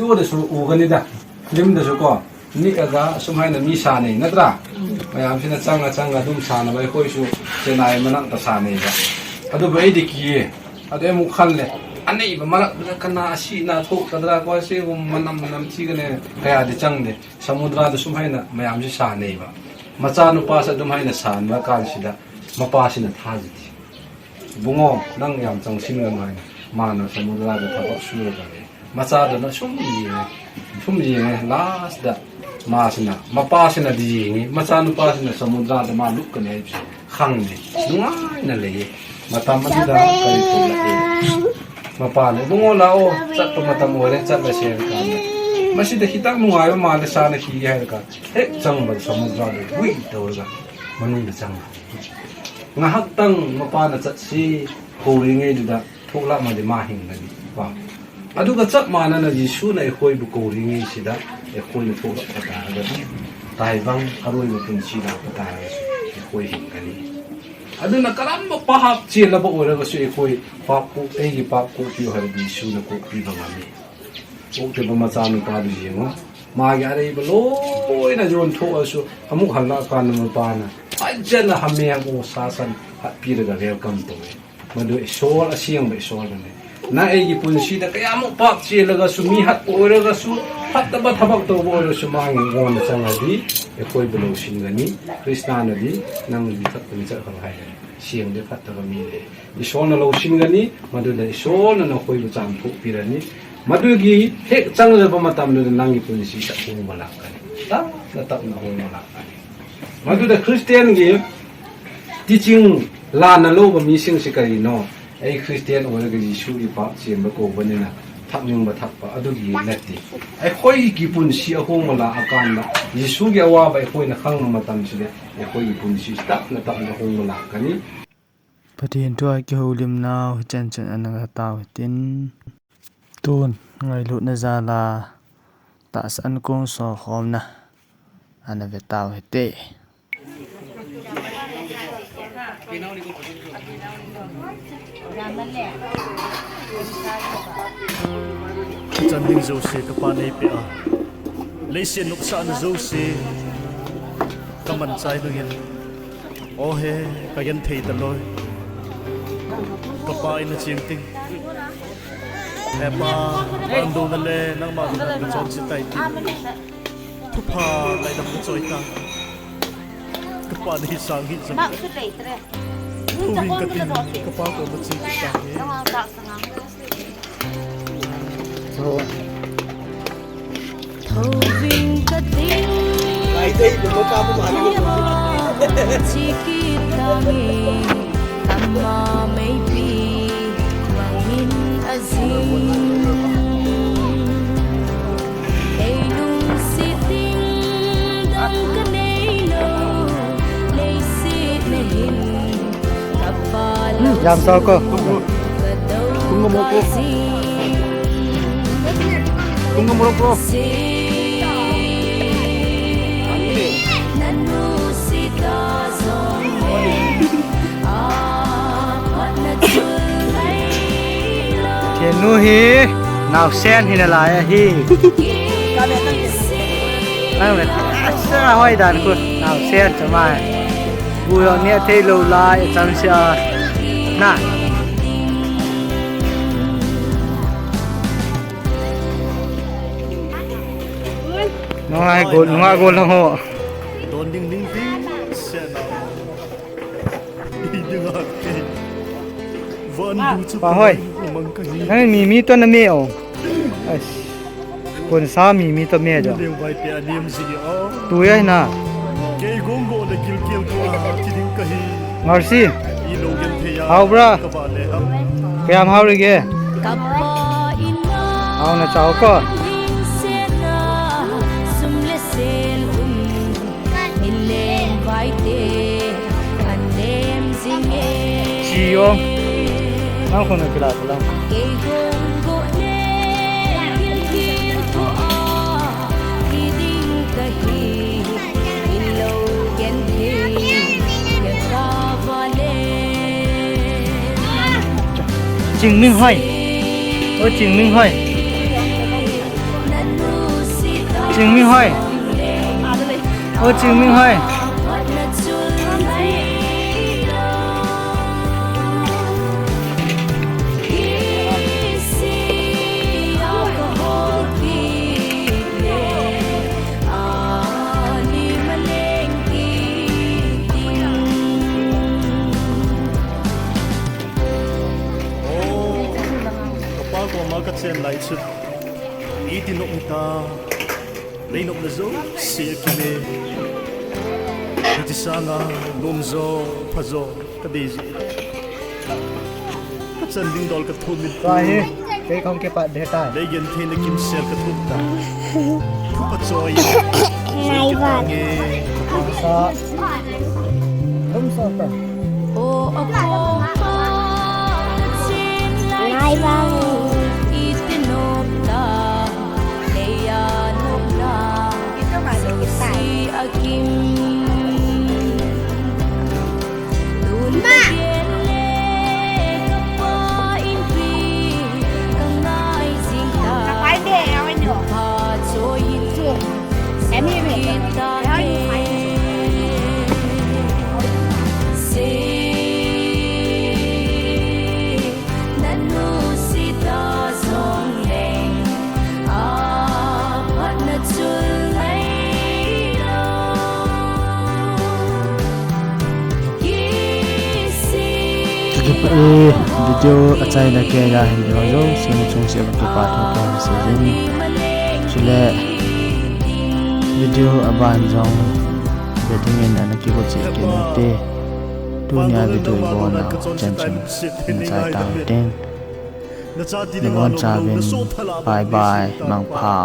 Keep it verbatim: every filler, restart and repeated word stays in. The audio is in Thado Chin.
Tuda su u gani da. Lim da su ko. Ni ka ga sum hai na mi sa nei, natra? Mayam sina changa changa dum sa na bai koi su se nai manak ta sa nei da. Adu bai di ki. Adu emu khan le. Anei ba manak da kana asi na thok ta da ko se gum manam manam chi ka ne. Kaya di chang de. Samudra da sum hai na mayam si sa nei ba. Macha nupa sa dum hai na sa na kan si da. Mapa sina tha ji. Bungo, nang yam chang sin ngan mai. Mana samudra da thaba su da le. Macha da na sum ji ne. Sum ji ne last da. Ma sina, mapa sina di ji ne. Macha nupa sina samudra da ma luk ka ne. Khang ne. Nungai na le. Mata ma di da ka ri ko la e. Mapa le. Bungo la o. Chat pa matam o le. Chat la share ka. Masi da hitak nungai ma le sa na ki ya ka. Hek chang ba samudra da. Ui, da o ga. Manu da chang. Ngahak tang mapa na chat si kori ngei du da thok la ma di ma hing na di pa. Adu ka chat ma na na Jisu na e koi bu kori ngei si da e koi na thok la ka ta ga di. Tai bang a roi bu pun si da ka ta ga su e koi hing ka ni. Adu na karam ba pa hap chi la ba o ra ga su e koi pa ku e gi pa ku pi ha Jisu na ku pi ba ma ni. Uk te ba macha nupa du ji mo. Ma ya rei ba loi na jon tho a su. Amuk hal la ka na mapa na. Ai chen na ha me ang o sa san. Hat pi da welcome to e. Ma du e sol a siang ba e sol ne. Na e gi pun si da ka ya mo pa chi la ga su mi hat o ra ga su. Hat ta ba thabak to bo ra su ma ngi ngon na chang a di. E koi ba lo sin ga ni. Krista na di. Nang di thak ni cha khang hai. Siang de phat ta ga mi le. Isol na lo sin ga ni, madu na Isol na na khoi lu chang phu pi ra ni. Madu gi hek chang le ba matam le nang i pun si sa hung ma la ka ni. Ta, na tap na hung ma la ka ni. Madu da Christian gi teaching la na lo ba mi sing si ka ri no. Ei Christian o ga Jisu gi pa sim ba ko ba ni na. Thak ning ba thak pa adu gi na ti. Ei khoi gi pun si a hung ma la a kan na. Jisu gi a wa ba ei khoi na khang ma matam si le. Ei khoi gi pun si ta na tap na hung ma la ka ni. Pathen thu a kihoulimnau hichan chun ana ve tau hitin. Tun ngailutna jal a tahsa ankong sokhomna ana ve tau hite. Chan ding jouse ka Pa nei pe a. Leiset nopsahna jouse ka man chai ding in. O he, ka gen thei ta loi. Ka Pa in a chim ting. He Pa, pan do na le, nangma ka chon si tai ti. Thupha lai dam ka choi ta. Ka Pa ni sang hi sa. Mak su lei tre. Thu wing ka tin, ka Pa ko ma chi ta he. Thoving ka ding. Ai, dei, bu ko ka bu ma ni ko. Chi ki ta nge, ama mei pi, mangin a zing. Ei lungsit ding dang ka nei lo, leiset na hin. Jam sao ko. Tung ka mo ko. Tung ka mo ko. Kenu hi, naosen hi nalai ahi. Nang le, asa hoi dan ku, naosen chama. Bu yo ni a thei lo lai, chang sia. Na. Nungai gol, nungai gol lang ho. Don ding ding ding, sia na. Hi ding a ke. Van du chu pa hoi. Mang ka hi. Nang mi mi to na me o. Ai. Kon sa mi mi to me jo. Leu bai pe a niam ji o. Tu ya na. Kei gong go le kil kil ko a ti ding ka hi. Ngarsi. I lo gen thei a. Hao bra. Ka ba le ham. Kayam hao re ge. Hao na chao ko. Chi yong. Nang khun na kila kila. Chingming hoi. O Chingming hoi. Chingminghoi. O Chingminghoi. Kapa koma kachen lai chu. Iti nom ta. Lei nopna jouse akile. Hiche sanga nom jo, pha jo, kadei ji. Kachan ding dol kathum in. Tua hi, kei kahung kipat ding tai. Lei gentheina kimsel kathum ta. Thupa choi. Ngai ba. Sa. Lum sa ta. Ngai ba. Video achaina keiya hin jong jong semu chungse kakipa thu kahin seijin. Chule video aban jong ve dingin ana kigo cheh kit ute. Tunia video ibol nau chan chan in chai tau ting. Nabonchauvin bye bye, mangpha.